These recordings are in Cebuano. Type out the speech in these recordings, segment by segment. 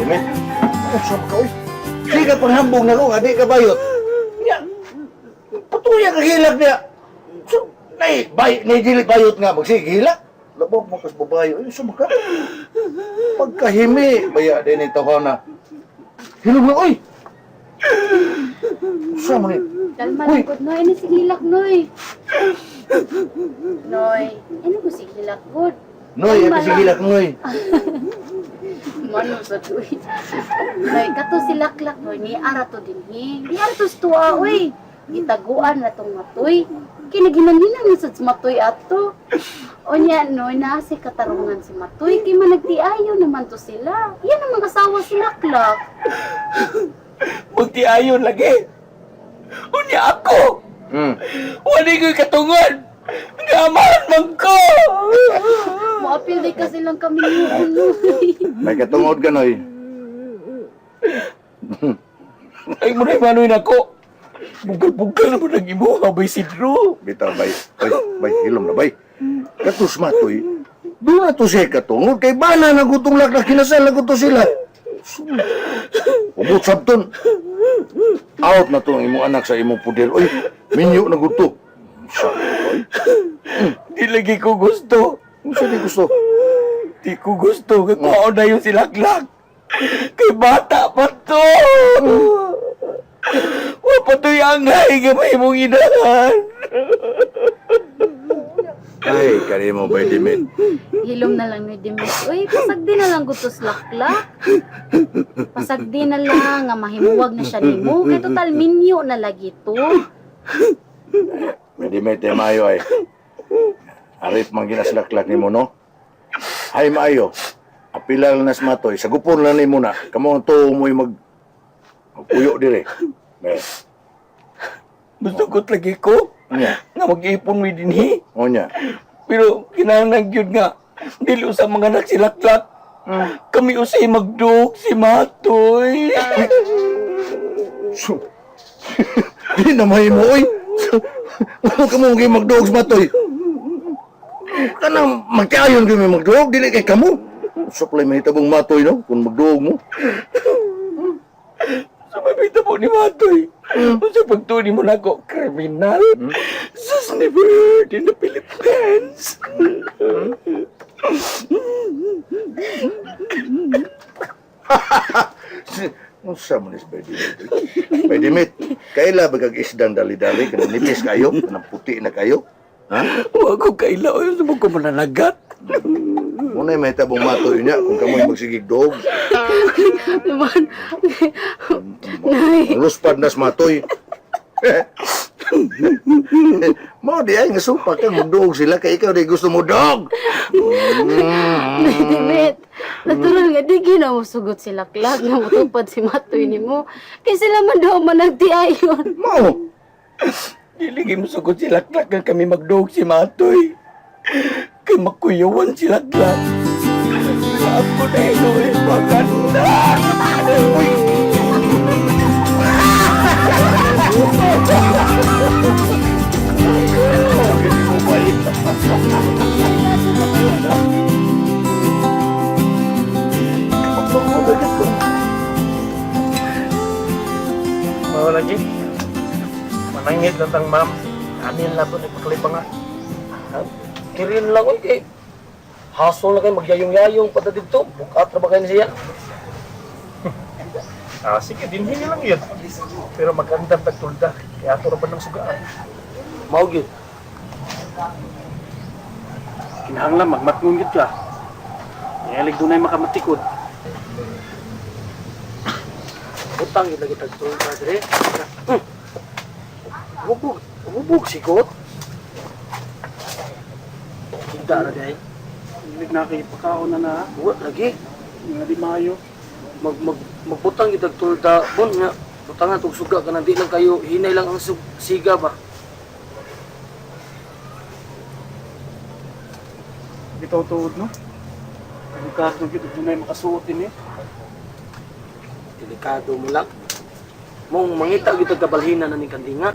Demet. Unsa ka oy? Di ka panghambog na ko, nga di ka bayot. Nya. Patuya ka hilak niya. So, nay, bay, nay dili bayot nga magsige hilak. Labog mo kas babayo. Ay, unsa man ka? Pagkahimi, baya din ni tawhana. Hilom na oy. Unsa man ni? Kalma Uy! lang gud, Noy. Ano si Hilak, Noy? Noy, ano ko si Hilak gud? Noy, ako si hilak noy. Mano sa tuwi. Noy, kato si Laklak, Noy. Ni ara to dinhi. Ni ara to sa tuwa, uy. Gitaguan na tong matoy. Kinaginanhinan na sad si matoy ato. Onya, Noy, naa si katarungan si matoy. Kay man nagtiayo naman to sila. Yan ang mga asawa si Laklak. Magtiayon lagi. Unya ako. Wala ko'y katungod. Nga amahan man ko. Moapil di kasi lang kami niyo, Noy. May katungod ka noy. Ay mo na manoy nako. Bugal-bugal naman ang imuha bay Sidro. Bitaw bay, bay, bay, hilom na bay. Katus matoy, doon na to siya katungod kay bana na gutong laklak kinasal na guto sila. Ubot sabton. Out na to ang imong anak sa imong puder. Oy, minyo na guto. Sa, oy, Di lagi ko gusto. unsa di gusto? Di ko gusto. Kaya na yung silaklak. Kay bata pa to. Wa pa to'y angay nga may imong inahan. Ay, kanimo bay Dimit. Hilom na lang ni Dimet. Uy, pasagdi na lang gutos laklak. Pasagdi na lang nga mahimuwag na siya nimo. Kay total minyo na lagi to. May Dimit eh, maayo ay. Arif man ginaslaklak nimo no. Ay maayo. Apila lang nas matoy, sagupon lang nimo na. Kamo ang tuo mo'y magpuyo dire. May, Musugot lagi ko. unya, Nga mag-ipon mi dinhi. unya. Pero kinahanglan gyud nga dili sa mga anak si Laklak. Kami usay magdug si Matoy. So, di na mahimo, oy. Ano ka mo kayo magduog sa matoy? Kanang magkayon kayo may magduog, dili kay kamo. Supply mahitabong matoy, no? Kung magduog mo. Sa mabita po ni Matoy. Unsa pagtuni mo nako kriminal. Sus, never heard in the Philippines. Unsa man is by dimit? By dimit, kaila ba kag isdang dali-dali kanang nipis kayo, kanang puti na kayo? Ha? Wa ko kaila oy sa mo ko mananagat. Unay mahitabong matoy niya kung kamoy magsigig duog. Naman. Nay. Ang luspad nas matoy. Mo di ay nga supa kang magduog sila kay ikaw di gusto mo dog. Nay Dimet. Natural nga di gina mo sugot si Laklak nga motupad si Matoy nimo. Kay sila man daw managtiayon. Mao. Dili kay musugot si Laklak nga kami magdug si Matoy. Kay makuyawan si Laklak. Ako na inuwi maganda. Mao lagi. Manangit lang tang ma'am. Anin na to ni paklipanga. Kirin lang oy kay hasol na kayo magyayong-yayong pa ta didto. Bukat ra ba kayo siya? Ah, sige, dinhi lang yun. Pero maganda tagtulda. Kaya ato ra ba ng sugaan? Mao gyud. Kinahanglan magmatngon gyud ka. Nialig dunay makamatikod. Butang gyud lagi tagtulda dire. Hubog, hubog sigot. Higda ra day. Nilig na kay pagkaon na na. Wa lagi Nga di maayo. mag mag magbutang gyud tagtulda bon nga butang na tug suga kanang di lang kayo hinay lang ang siga ba. Bitaw tuod no. Delikado gyud dunay makasuot din eh. Delikado mo lang. Mong mangita gyud tag kabalhinan na ning kandinga.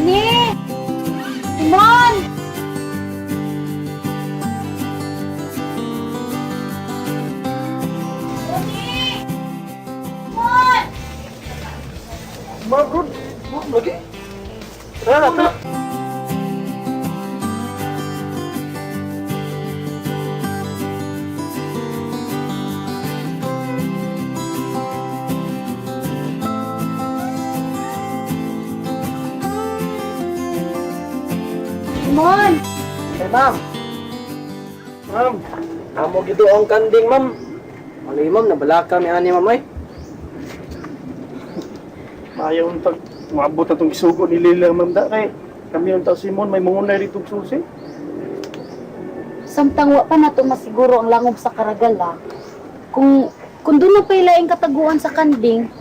Ronnie! Simon! Ronnie! Simon! Ma'am, Rod. Ma'am, lagi. Tara, tara. Simon! Eh, ma'am. Ma'am, Amo gito ang kanding, ma'am. Ano ma'am, nabalaka mi ani, ma'am, ay. Maayaw tag maabot na itong isugo ni Lila, ma'am da. Kay kami yung tao Simon, may mungunay rito susi. Samtang wa pa nato masiguro ang langob sa karagala. Kung doon na pa'y laing kataguan sa kanding,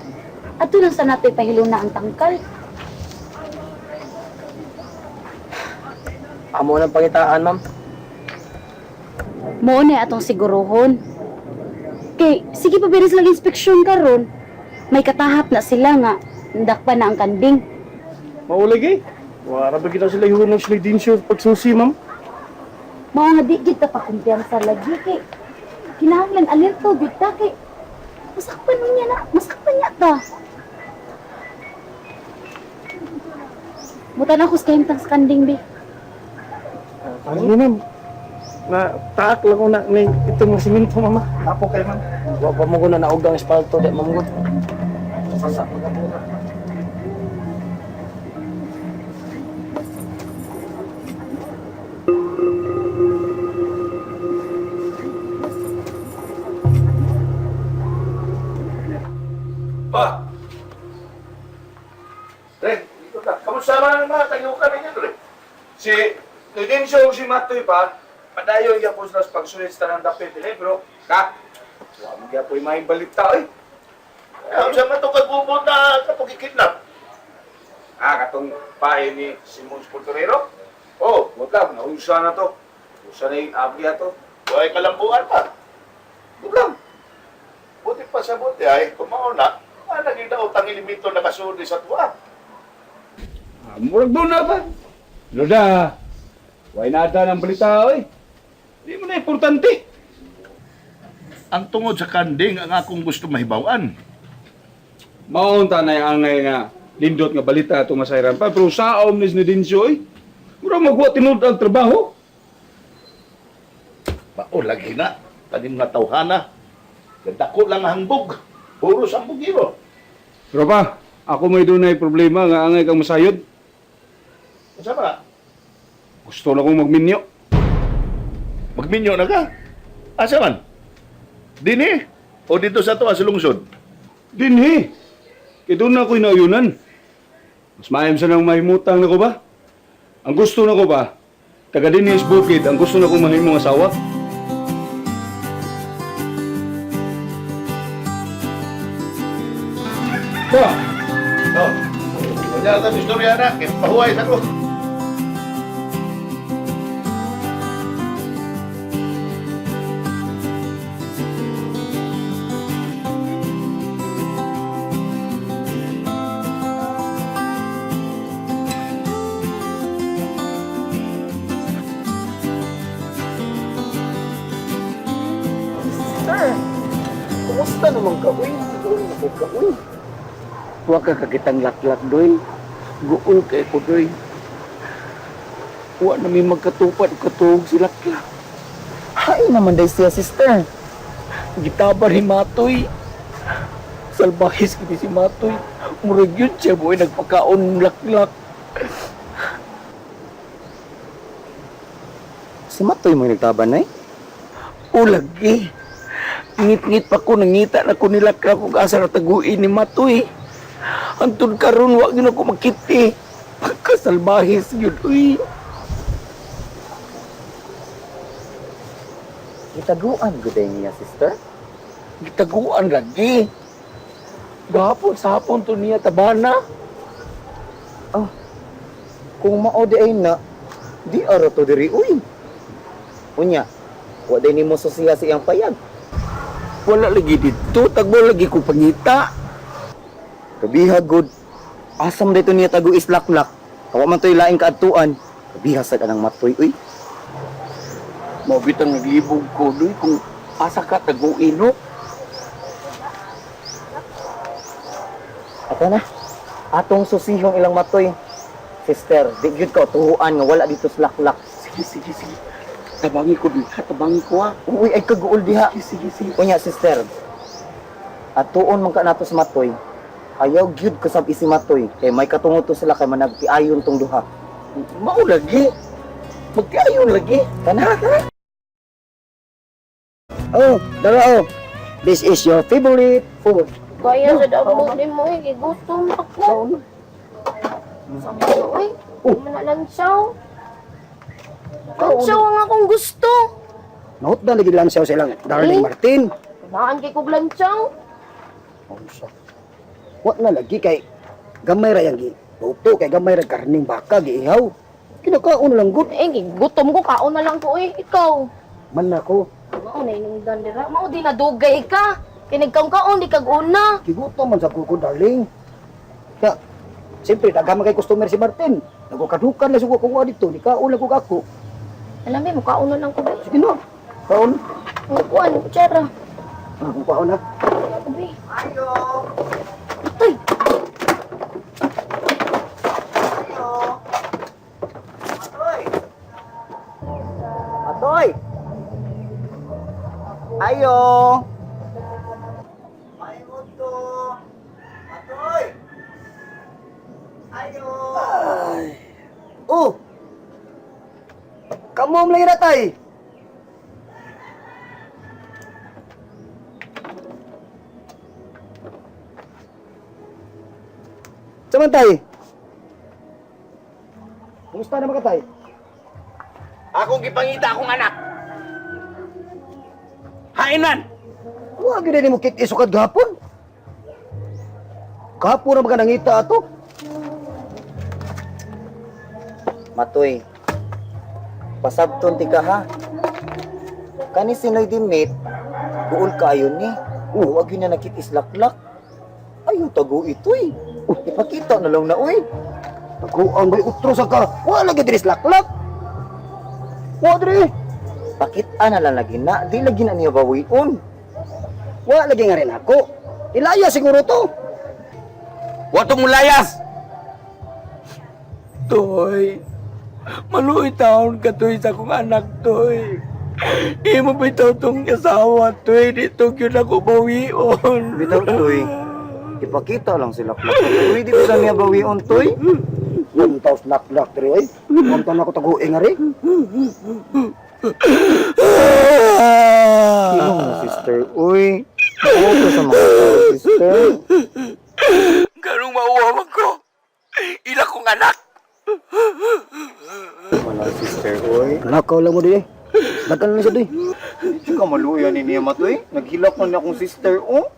ato lang sa natin pahiluna ang tangkal. Amo nang pangitaan, ma'am. Mao na atong siguruhon. Kay sige pa biris lang inspeksyon karon. May katahap na sila nga ndakpa na ang kanding. Maulag eh. Wala ba kita sila ihunan sila din siya pagsusi, ma'am? Mao nga di gid ta pa kumpiyansa lagi kay kinahanglan alerto gid ta kay masakpan niya na, masakpan niya ta. Mutan ako sa kahimtang sa kanding bi. Ano ma'am? Na taak lang ko na ni itong simento, mama. Apo kay ma'am. Wa pa mo ko na naog ang espalto, di, ma'am, gud. Sasa. Pa! Re, dito ka. Kamusta man ang mga tayukan ninyo, Re? Si Nudencio si Matoy pa, padayon gyapon sila sa pagsulit sa tanang dapit nila, pero ka, wa mo gyapoy maayong balita oy. Ang sa man to kagubot na katong gikidnap. Ah, katong pae ni Simon Spoltorero? Oh, wag lang, nausa na to. Usa na yung abli ato. Way kalambuan pa. Wag lang. Buti pa sa buti ay kumao na. Ah, naging daot ang elemento na kasudi sa tuwa. Ah, murag doon na ba? Loda, way nada ng balita oy. Di mo na importante. Ang tungod sa kanding ang akong gusto mahibawan. Maunta na yung angay nga nindot nga balita itong masayran pa. Pero saom ni Nedincio oy. Murag magwa tinud ang trabaho. Bao lagi na kaning nga tawhana. Dako lang ang hangbog. Puro sa bugiro. Pero pa, ako may dunay problema nga angay kang masayod. Unsa ba? Gusto na kong magminyo. Magminyo na ka. Asa man? Dini o dito sa tuwa sa lungsod? Dinhi. Kay doon na ako'y nauyunan. Mas maayam sa nang mahimutang na ko ba? Ang gusto na ko ba? Taga dinhi sa bukid, ang gusto na kong mahimong asawa. Ba, Oh. Unya ta istorya na kay pahuway sa ko. Sir, kumusta naman ka, uy? Uy, naku ka, uy. wa ka kakitang laklak doy. Guol kay ko doy. Wa na mi magkatupad og katuog si laklak. Hay naman day siya, sister. Gitaban ni Matoy. Salbahis kini si Matoy. Murag yun siya boy nagpakaon laklak. Si Matoy mo nagtaban, ay? O lagi. Ngit-ngit pa ko, nangita na ko nilakra kung asa na taguin ni Matoy. Antod karon wa gyud ako makiti. Pagkasalbahis gyud uy. Gitaguan gud niya, sister. Gitaguan lagi. Gahapon sa hapon to niya tabana. Kung mao di ay na, di ara to diri uy. Unya, wa day nimo susiya sa iyang payag. Wala lagi dito, tagbo lagi ko pangita. Kabihag gud. Asam dito niya tago islaklak. Kawa man to'y laing kaadtuan. Kabihasad anang matoy, uy. Mao bitang naglibog ko doy kung asa ka taguin no. Ato na. Atong susihong ilang matoy. Sister, di gyud ka tuhuan nga wala dito sa laklak. Sige, sige, sige. Tabangi ko doy, ha? Tabangi ko ha. Uy, ay kaguol diha. Sige, sige, sige. Unya, sister. Atuon man ka nato sa matoy. Ayaw gyud kasab isi matoy kay may katungo to sila kay managpiayon tong duha. Mao lagi. Magkayon lagi. Tana, tana. Oh, dara oh. This is your favorite food. Kaya sa dabot ni mo eh, gutom ako. Sabi ko, uy, oh. Man lansaw. Lansaw ang akong gusto. Note na lagi lang siya sa ilang darling Eh? Martin. Naan kay kog lansaw. Unsa? Wa na lagi kay gamay ra yang gi. Luto kay gamay ra karning baka giihaw. Kinakaon lang gud. Eh, gutom ko, kaon na lang ko eh. Ikaw. Man nako, Mao na inungdan dira. Mao di na dugay ka. Kay nagkaon-kaon, di kag una. gigutom man sa kuko darling. Ka siyempre, daghan man kay customer si Martin. Nagkukadukan lang suko kuha dito, di kaon lang kog ako. Alam mo, kaon na lang ko ba? Sige na. Kaon. Ang kuan, kutsara. Ah, kung kaon na. Abi. Atay! Matoy! Ayo! Ayo to! Matoy! Ayo! Oh. Kamu ang lagi tay. Samantay. Kumusta naman ka tay? Akong gipangita akong anak. Hainan. Wa gyud ni mo kit isukad gapon. Gapon na ba ka nangita ato? Matoy, pasabton ti ka ha. Kani sinoy dimit, guol kaayo ni. Oh, wag yun na nakit-islaklak. Ayaw tago itoy. Oh, ipakita na lang na uy. Taguan bay utro sa ka. Wa lagi diri slaklak. Wa diri. Pakita na lang lagi na, di lagi na niya bawion. Wa lagi nga rin ako. Ilaya siguro to. Wato mo layas. Toy. Maluoy taon ka toy sa akong anak toy. Di mo bitaw tong asawa toy. Dito gyud ako bawion. Bitaw toy. Ipakita lang sila laklak. Uy, di ba sa niya bawion toy? Untaw slaklak diri oy. Untaw na ako taguin nga ri. Sino mo, sister? Uy, mauwa ko sa mga tao, sister. Ganong mauwa man ko. Ila kong anak. Wala, sister, uy. Nakaw lang mo di. Dagan lang siya di. Di ka maluya ni niya matoy. Naghilak man na akong sister, oh.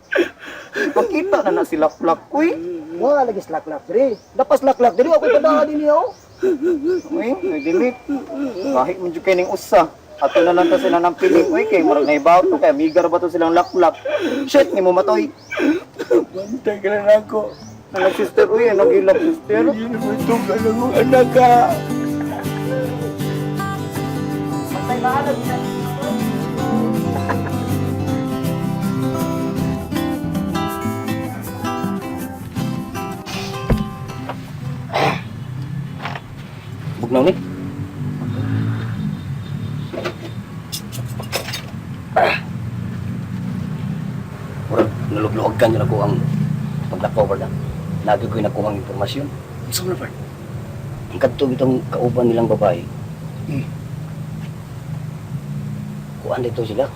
Ipakita na na sila laklak, uy. Wa lagi slaklak diri. Dapas laklak diri ako padaan niya oh. Uy, nagdimit. Kahit medyo kayo ning usa. Ato na lang to sila ng piling, uy, kay murag naibaw to, kay amigar ba to silang laklak. Shit, ni mo matoy. Bantay ka lang ako. Ano, sister, uy, naghilak, sister. Yun mo itong anak kong anak ka. Bugnaw ni. Murag nalugluog ka nila ko ang paglakaw ba na. Lagi ko'y nakuhang impormasyon. Unsa man part? Ang kadto itong kauban nilang babae. Kuan dito sila.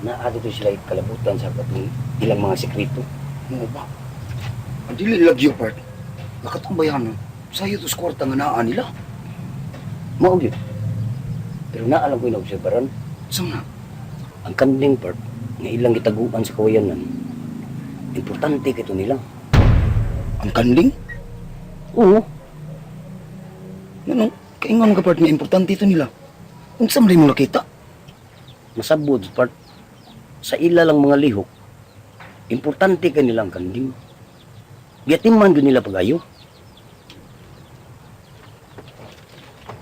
Naa dito sila kalabutan sa katong ilang mga sekreto. Mo ba? Ang dili lagi part. Nakatumbayan no. Sayo to sa kwarta nga naa nila. Mao gyud. Pero naa lang ko'y naobserbaran. Unsa man na? Ang kanding part nga ilang gitaguan sa kawayanan. Importante kito nila. Ang kanding? Oo. Ngano? Kaingon ka part nga importante ito nila. Unsa man mo nakita? Masabod part sa ila lang mga lihok. Importante kay nila ang kanding. Giatiman gyud nila pagayo.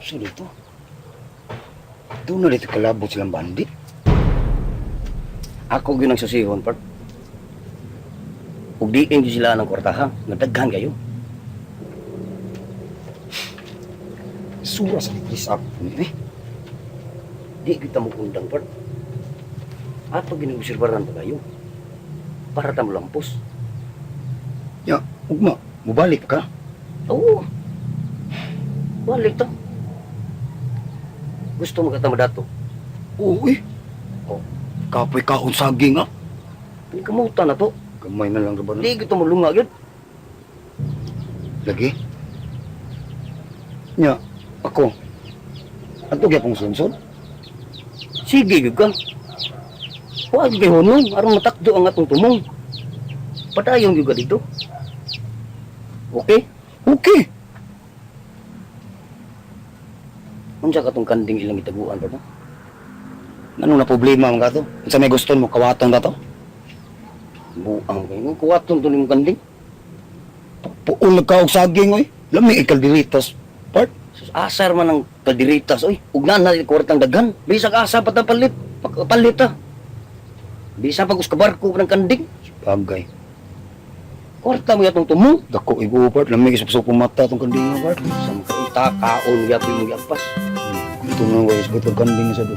So dito. Doon na dito kalabot silang bandit. Ako gyud ang susihon, part. Ug diin gyud sila ng kwartaha, nga daghan kayo. Sura sa Chris up. Eh. Di gyud ta mo undang, part. Ato giniobserbaran pa kayo. Para ta molampos. Ya, ugma, mubalik ka. Oo. Balik ta. Gusto mo ka ta madato. Oo eh. Oh. Kapoy kaon saging ah. Kamuta na to. Gamay na lang ba na? Di gyud ta molunga gyud. Lagi. Nya, ako. Anto gyapong sunsod? Sige gyud ka. Huwag kay hunong aron matakdo ang atong tumong. Padayon gyud ka dito. Okay? Okay. Unsa katong kanding ilang gitaguan ba no? Anong na problema man kato? Unsa may gusto mo kawaton ta to? Buang kayo. Kuwaton to nimong kanding. Puol ka og saging oy. Lami ikaldiritas. Part. Sus, asar man ang kaldiritas oy. Ug na na kwartang daghan. Bisag asa pa ta palit. Pagpalit ta. Bisa pag uska barko pa ng kanding. Bagay. Kwarta mo yatong tumong. Dako igo part, lami isupsupong mata tong kanding nga part. Sa mga kaon gyapon mo gyampas. Ito na way isgot kanding sa do.